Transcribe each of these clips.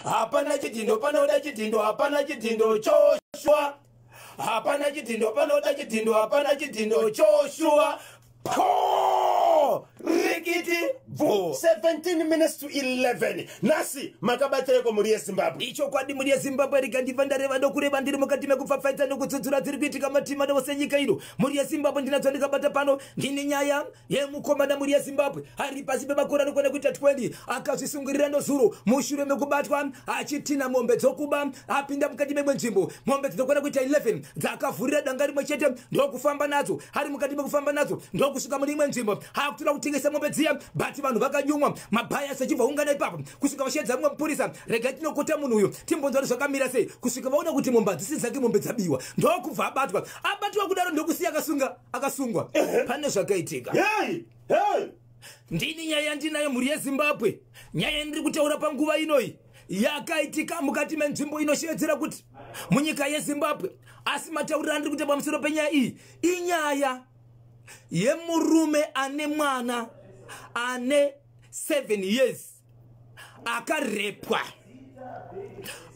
Hapana chidhindo panoda chidhindo, hapana chidhindo choshua. Hapana chidhindo panoda chidhindo, hapana chidhindo choshua. Po! Rikiti bvo. 17 minutes to 11. Nhasi makabatireko, mhuri yeZimbabwe? Ichokwadi, mhuri yeZimbabwe. Rikandibva ndareva ndokureva, ndiri mukati mekupfapfaidza nokudzudzura dziri kuitika matima ose nyika ino. Mhuri yeZimbabwe, ndinadzo ndikabata pano. Ndine nyaya yemukomana, mhuri yeZimbabwe, ari pasi pemakore anokwana kuita 20, akazvisungirira nozuro mushure mekubatwa achitina mombe dzokuba. Apinda mukati memwe nzvimbo, mombe dzinokwana kuita 11 dzakavhurira danga rimwe chete, ndokufamba nadzo. Ari mukati mekufamba nadzo, ndokusvika mune imwe nzvimbo, akutoda kutengesa mombe dziya, but vanhu vakanyumwa mabhayasi achibva ungana ipapo, kusvika vashedza mumwe mupurisa, "Regai tinokota munhu uyu, timbonzwa kuti zvakamira sei," kusvika vaona kuti mombe hadzisi dzake, mombe dzabiwa. Ndokubva abatwa. Abatwa kudaro, ndokusiya akasunga, akasungwa. Pane zvakaitika. Hey, hey. Ndini nyaya yandinayo, mhuri yeZimbabwe. Nyaya yandiri kutaura panguva inoi yakaitika mukati menzvimbo inoshevedzera kuti munyika yeZimbabwe. Asi matauriro andiri kuita pamusoro penyaya iyi, inyaya yemurume ane mwana ane 7 years akarepwa.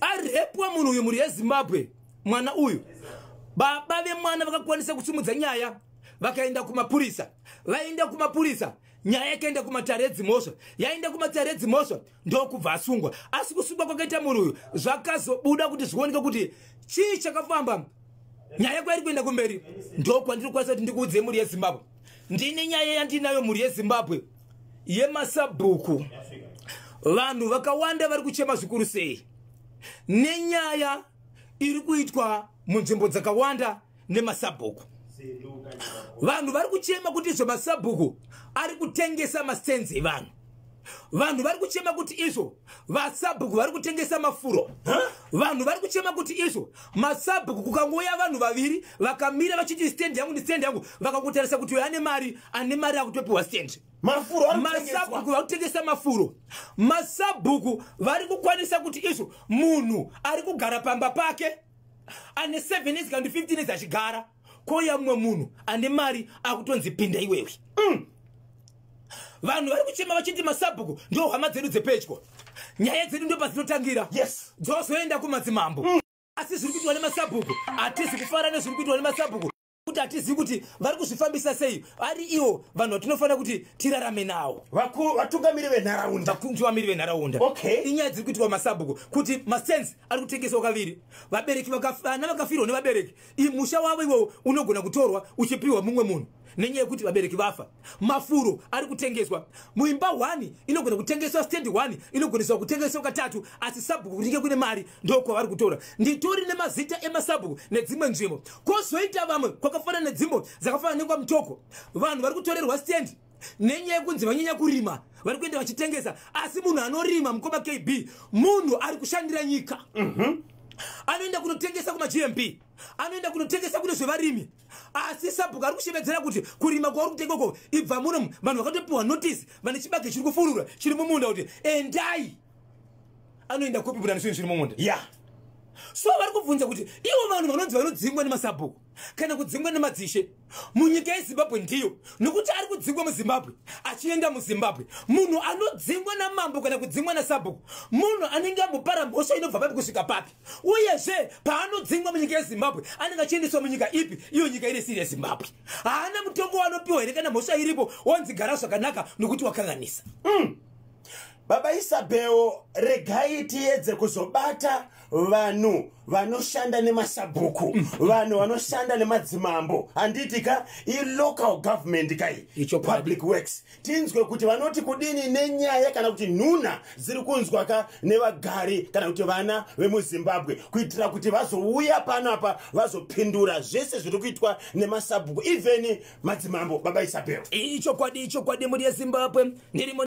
Arepwa munhu uyu, mhuri yeZimbabwe, mwana uyu, baba vemwana vakakwanisa kusumudza nyaya, vakaenda kumapurisa. Vaenda kumapurisa, nyaya yakaenda kumatare edzimhosva. Yaenda kumatare edzimhosva, ndokubva asungwa. Asi kusungwa kwakaita munhu uyu, zvakazobuda kuti zvioneke kuti chii chakafamba, nyaya kwairi kuenda kumberi, ndokwandiri kukwanisa kuti ndikuudze, mhuri yeZimbabwe. Ndine nyaya yandinayo, mhuri yeZimbabwe, yemasabhuku. Vanhu vakawanda vari kuchema zvikuru sei nenyaya iri kuitwa munzvimbo dzakawanda nemasabhuku. Vanhu vari kuchema kuti izvo masabhuku ari kutengesa mastands evanhu. Vanhu vari kuchema kuti izvo vasabhuku vari kutengesa mafuro. Vanhu vari kuchema kuti izvo masabhuku, kukangouya vanhu vaviri vakamira vachiti, "Stand yangu, ndistand yangu," vakangotarisa kuti uyo ane mari, ane mari akutopiwa stand. Mafuro ari kutengeswa. Masabhuku vari kutengesa mafuro. Masabhuku vari kukwanisa kuti izvo munhu ari kugara pamba pake ane 7 years kana 15 years achigara, kouya mumwe munhu ane mari, akutonzi, "Pinda iwewe." Vanhu vari kuchema vachiti masabhuku ndo hama dzedu dzepedyo, nyaya dzedu ndo padzinotangira, dzozoenda kumadzimambo. Asi zviri kuitwa nemasabhuku, hatisi kufara nezviri kuitwa nemasabhuku, kuti hatizivi kuti vari kuzvifambisa sei, vari ivo vanhu vatinofanira kuti tirarame navo. Vatungamiri venharaunda. Vatungamiri venharaunda. Inyaya dziri kuitwa masabhuku kuti mastands ari kutengeswa kaviri. Vabereki vana vakafirwa nevabereki, musha wavo iwowo unogona kutorwa uchipiwa mumwe munhu nenyaya yekuti vabereki vafa. Mafuro ari kutengeswa. Muimba 1 inogona kutengeswa stand 1, inogoneswa kutengeswa katatu, asi sabhuku kunenge kune mari, ndokwavari kutora. Nditori nemazita emasabhuku nedzimwe nzvimbo. Kwozoita vamwe kwakafanana nedzimbo dzakafanana nekwaMutoko, vanhu vari kutorerwa stand nenyaya yekunzi vanyanya kurima, vari kuenda vachitengesa. Asi munhu anorima, mukoma KB, munhu ari kushandira nyika. Anoenda kunotengesa kumaGMB, anoenda kunotengesa kune zvevarimi, asi sabhuku ari kushevedzera kuti kurima kwauri kutenga uko, ibva muno. Vanhu vakatopiwa notice, vane chibage chiri kufurura chiri mumunda, kuti endai. Anoenda kupi buda nezvinhu zviri mumunda? So vari kubvunza kuti ivo vanhu vanonzi vanodzingwa nemasabhuku kana kudzingwa nemadzishe munyika yeZimbabwe, ndiyo nokuti ari kudzingwa muZimbabwe achienda muZimbabwe. Munhu anodzingwa namambo kana kudzingwa nasabhuku, munhu anenge ambopara mhosva inobva papi kusvika papi? Uyezve paanodzingwa munyika yeZimbabwe, anenge achiendeswa munyika ipi, iyo nyika iri isiri yeZimbabwe? Haana mutongo waanopiwa here kana mhosva iripo, wanzi gara zvakanaka nokuti wakanganisa? Baba Isabel, regai tiedze kuzobata vanhu vanoshanda nemasabhuku, vanhu vanoshanda nemadzimambo, handiti ka? Ilocal government kai? Ichokwadi. Public works. Tinzwe kuti vanoti kudini nenyaya kana kuti nhuna dziri kunzwa ka nevagari kana kuti vana vemuZimbabwe, kuitira kuti vazouya panapa vazopindura zvese zviri kuitwa nemasabhuku, even madzimambo. Baba Isabel. Ichokwadi, ichokwadi, mhuri yeZimbabwe, ndirimo.